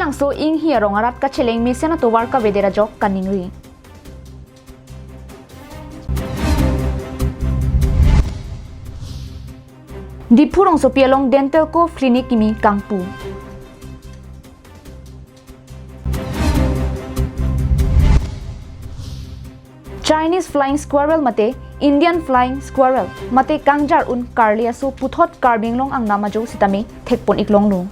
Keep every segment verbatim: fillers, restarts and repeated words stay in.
Langso Inghi arong arat kacheleng mesen atovar kavedet ajok kaningri. Diphu rongsopi along dental cove clinic kimi kangpu. Chinese flying squirrel mate Indian flying squirrel mate kangjar un karli aso puthot Karbi Anglong angnam ajo sitame thekpon iklonglo.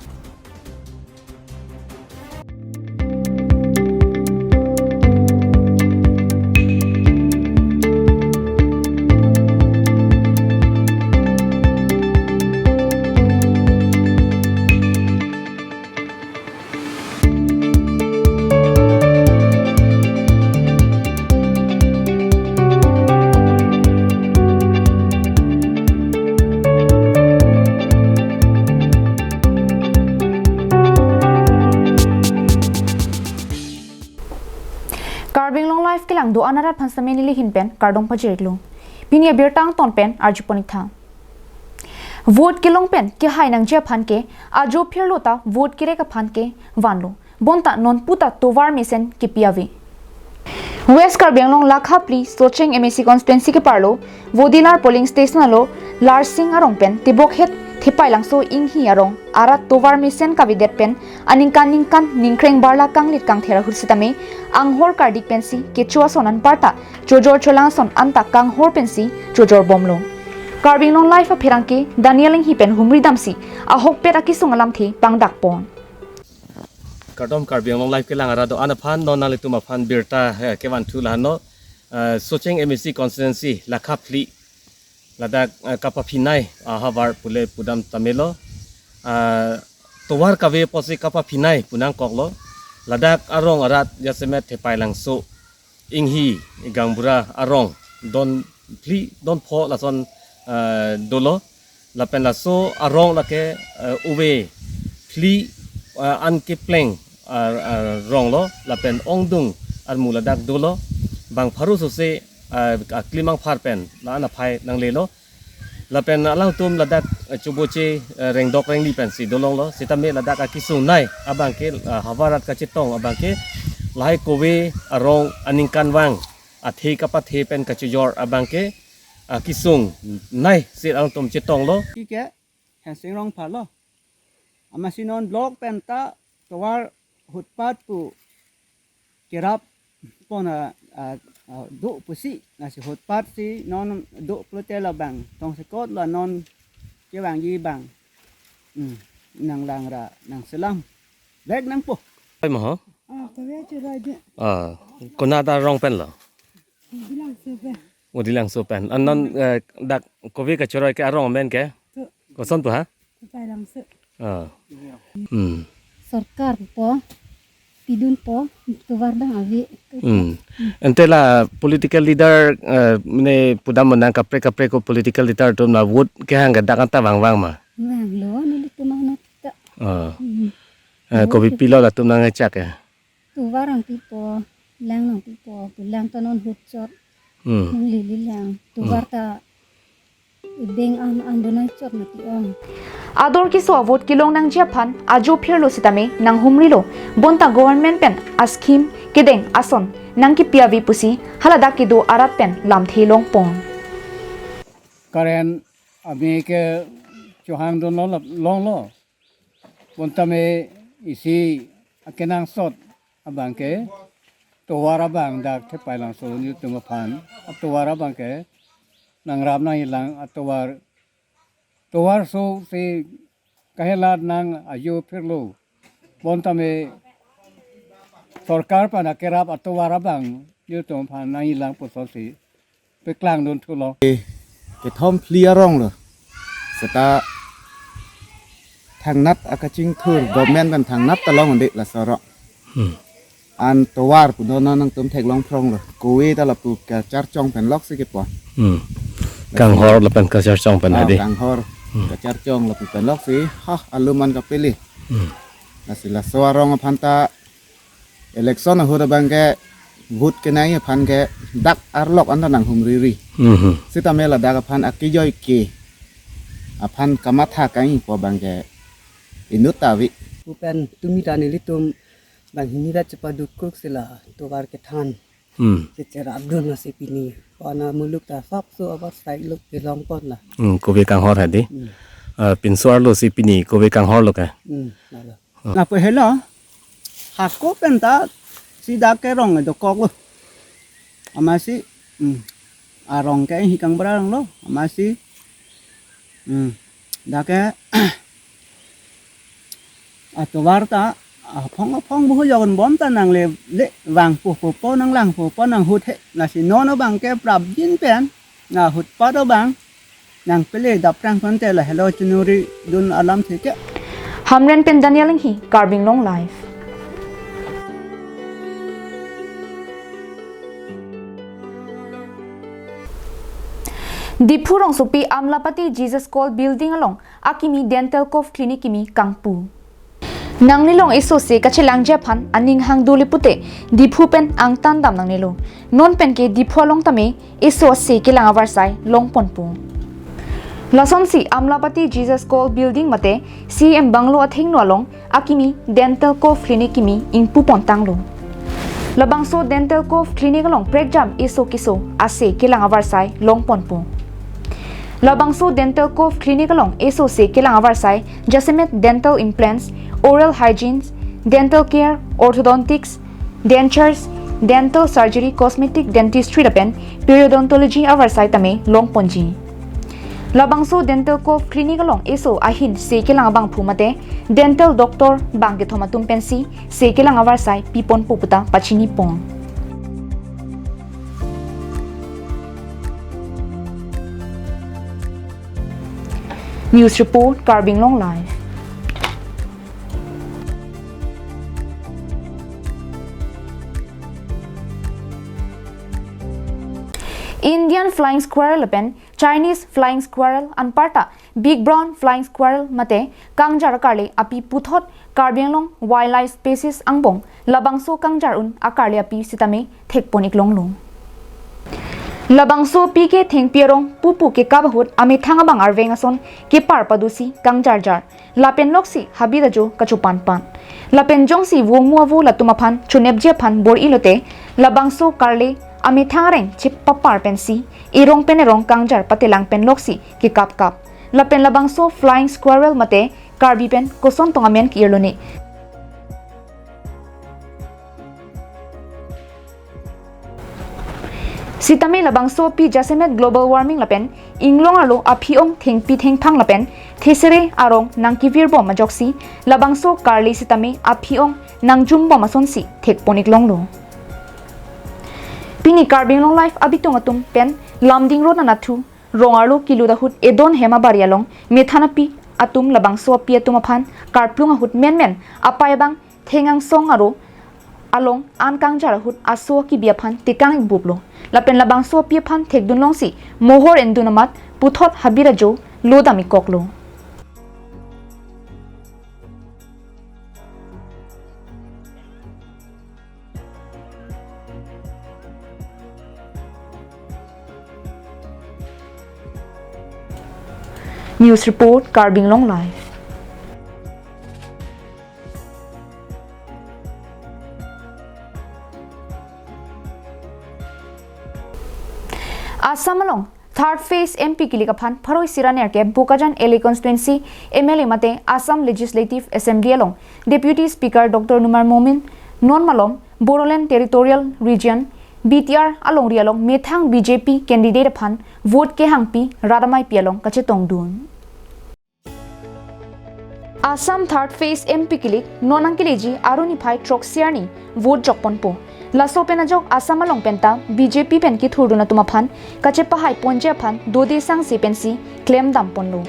Karbi Anglong Live kelang do-an arat aphan sitame neli ahin pen kardom pajir-iklo. Pini abirta angton pen arjupon-iktha. Vote kelong pen kehai nangji aphan ke ajo phirlo ta vote kerek aphan ke vanlo. Bonta nonpu ta tovar mesen kepi ave. West Karbi Anglong Lakha phli Socheng M A C constituency keparlo Vodilar polling station alo Larsing arong pen tebokhet Thepailangso Inghi arong arat tovar mesen kavedet pen aningkan ningkan ningkreng barla kanglit kangther ahut sitame anghor kardik pensi kecho ason anparta chojor cholang ason anta kanghor pensi chojorbomlo. Karbi Anglong Live apherangke Daniel Inghi pen humri damsi ahokpet akesung alamthe pangdakpon. Kardom Karbi Anglong Live kelang arat do-an aphan, non nanglitum aphan birta, eh, kevanthu lahenlo. Eh, Socheng M A C constituency Lakha phli ladak, eh, kapaphinei ahavar pule pudam tamelo. Eh, tovar kave apotsi kapaphinei pu nangkoklo. Ladak arong arat jasemet Thepailangso Inghi gaonbura arong don phli don pho lason, eh, dolo. Lapen laso arong lake, eh, uve phli, eh, an kepleng, eh, eh, ronglo. Lapen ongdung armu ladak dolo. Bang pharo sose, eh, aklimang phar pen la-an aphai nanglelo. Lapen alangtum ladak, eh, choboche, eh, rengdok rengli pensi dolonglo. Sitame ladak akesung nei abangke, eh, havar arat kachetong abangke lahai kove arong aningkanvang athe kapathe pen kachojor abangke, ah, kesung nei si alangtum chetonglo. Ike Hensing Rongphar lo. Amatsi non block pen ta tovar hutpat pu kerap pon a, a, a, do pusi, lasi hutpat si non do pulote labang tongsekot la non kevangji abang. Hmm, nanglang ra nangselam vek nangpo. Oi mo ho? Ah, kove choroi de. Ah, konat arong pen lo? Dilangso pen. O Dilangso pen. An non, eh, dak kove kachoroi ke arong amen ke? To. Koson pu ha? Thepailangso. Ah. Hmm. Sorkar po, pidunpo, tovar dang ave. Hmm. Ante la political leader, eh, mane pudam menang kaprek kaprek ko political leader atum la vote kehang ke dak anta vangvang ma? Vanglo, nelitum anat ta. Ah. Hmm. Eh, vote kopipilo latum nangchak ya? Tovar nangpipo, lang nangpipo, pu lang ta non hutchot. Hmm. Nanglele lang. Tovar ta ideng an an donai chot mati ong. Ador keso avote kelong nangji aphan ajo phirlo sitame nanghumrilo. Bonta government pen a-scheme kedeng ason nangkepi ave pusi haladak kedo arat pen lamthe longpon. Current ami ke chohang dun lo, longlo. Bonta me isi akenangsot abangke tovar abang dak Thepailangso nelitum aphan atovar abangke nangrap nangjilang atovar, tovar so si kahelat nang ajo phirlo. Bonta me sorkar aphan akerap atovar abang nelitum aphan nangjilang pusi paklangdun thulo. Kethom phli arong lo. Seta thangnat akachingthur government pen thangnat ta longde laso arong. Hmm. An tovar pu non nangtum theklong phronglo. Kove ta lapu kacharchong pen loksi kepon. Hmm. Kanghor lapen kacharchong pen, ah, hadi. Kanghor. Hmm. Kacharchong lapu pen loksi. Ha, aluman kapeli. Hmm. Lasi laso arong aphan ta election ahut abangke vote kenangji aphan ke dak arlok anta nanghumriri. Mhm. Sitame ladak aphan akejoi ke aphan kamatha kangjipo abangke inut ta ave. Pu pen tumi ta nelitum banghini rat chepaduk kruk sila tovar kethan. Hmm. Checherap dun lasi pini. Kona muluk ta sop so abar sai luk kelong pon la. Hmm, kove kanghor hadi. Hmm. Ah, pinso arlo si pini kove kanghor lo ke. Hmm, lalo. Hmm. Lapu helo. Hako pen ta si dak ke rong dokok lo. Amatsi, hmm. Arong ke hi kang berang lo. Amatsi. Hmm. Dak ke atovar ta aphong aphong buhu jogon bom ta nang le le vang pu pu po nang lang pu po nang hut he. Lasi non abang ke prapjin pen na hut pa do bang nang pele daprang pon te la helo chinuri dun alam theke. Hamren pen Daniel Enghi, Karbi Anglong Live. Diphu rongsopi Amlapati Jesus Call Building along akimi Dental Cove Clinic kimi kangpu. Nanglilong eso se kachelangji aphan aning hang dole pute Diphu pen angtan dam nangnelo. Non pen ke Diphu along tame eso ase kelang avarsai long ponpo. Lasonsi Amlapati Jesus Call Building mate C M Bungalow athengno along akimi Dental Cove Clinic kimi ingpu pon tanglo. Labangso Dental Cove Clinic along prekjam eso keso ase kelang avarsai long ponpo. Labangso Dental Cove Clinic along eso se kelang avarsai jasemet dental implants, oral hygiene, dental care, orthodontics, dentures, dental surgery, cosmetic dentistry lapen periodontology avarsai tame long ponji. Labangso Dental Cove Clinic along eso ahin se kelang abangphu mate dental doctor bang kethom atum pensi se kelang avarsai pi ponpo puta pachini pon. News report, Karbi Anglong Live. Indian flying squirrel lapen Chinese flying squirrel anparta big brown flying squirrel mate kangjar akarle api puthot Karbi Anglong wildlife species angbong labangso kangjar un akarle api sitame thekpon iklonglo. Labangso api ke thengpi arong pupu kekap ahut amethang abang arveng ason kepar padusi kangjarjar. Lapen loksi habit ajo kachopanpan. Lapen jongsi vongmu avo latum aphan chonepji aphan bor-i lote labangso karle amethang areng chepapar pensi erong pen erong kangjar patelang pen loksi kekapkap. Lapen labangso flying squirrel mate Karbi pen koson tong amen ke-irlo ne. Sitame labangso api jasemet global warming lapen inglong arlo aphi-ong thengpi thengphang lapen thesere arong nangkevirbom ajoksi labangso karle sitame aphi-ong nangjumbom asonsi thekpon iklonglo. Pini Karbi Anglong Live abitung atum pen Lumding Road anatthu rong arlo kilut ahut Edon Hem abari along methan api atum labangso api atum aphan karplung ahut menmen apai abang theng angsong aro along an kangjar ahut aso akibi aphan tekang ikbuplo. Lapen labangso api aphan thekdun longsi mohor endun amat puthot habit ajo lodam ikkoklo. News report, Karbi Anglong Live. Assam along third phase M P kilik aphan pharo isi ra nerkep Bokajan L A constituency M L A mate Assam Legislative Assembly along Deputy Speaker Doctor Numal Momin non malom Bodoland Territorial Region, B T R alongri along methang B J P candidate aphan vote kehangpi rat ameipi along kachetongdun. Assam third phase M P kilik non nangkeleji arni phai throksi arni vote jokponpo. Laso pen ajok Assam along penta B J P pen kethurdun atum aphan kachepahai ponji aphan dode sangse pensi klemdamponlo.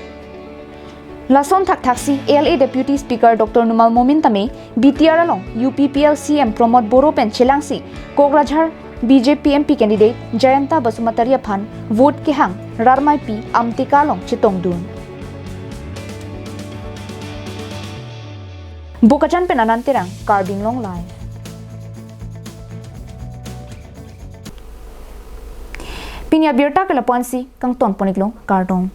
Lason thakthaksi L A Deputy Speaker Doctor Numal Momin tame B T R along U P P L C M Pramod Boro pen chelangsi Kokrajhar B J P M P candidate Jayanta Basumatary aphan vote kehang rat ameipi Amteka along chetongdun. Bokajan pen Anand Terang, Karbi Anglong Live. Pini abirta ke lapu-ansi kangtonpon iklo, kardom.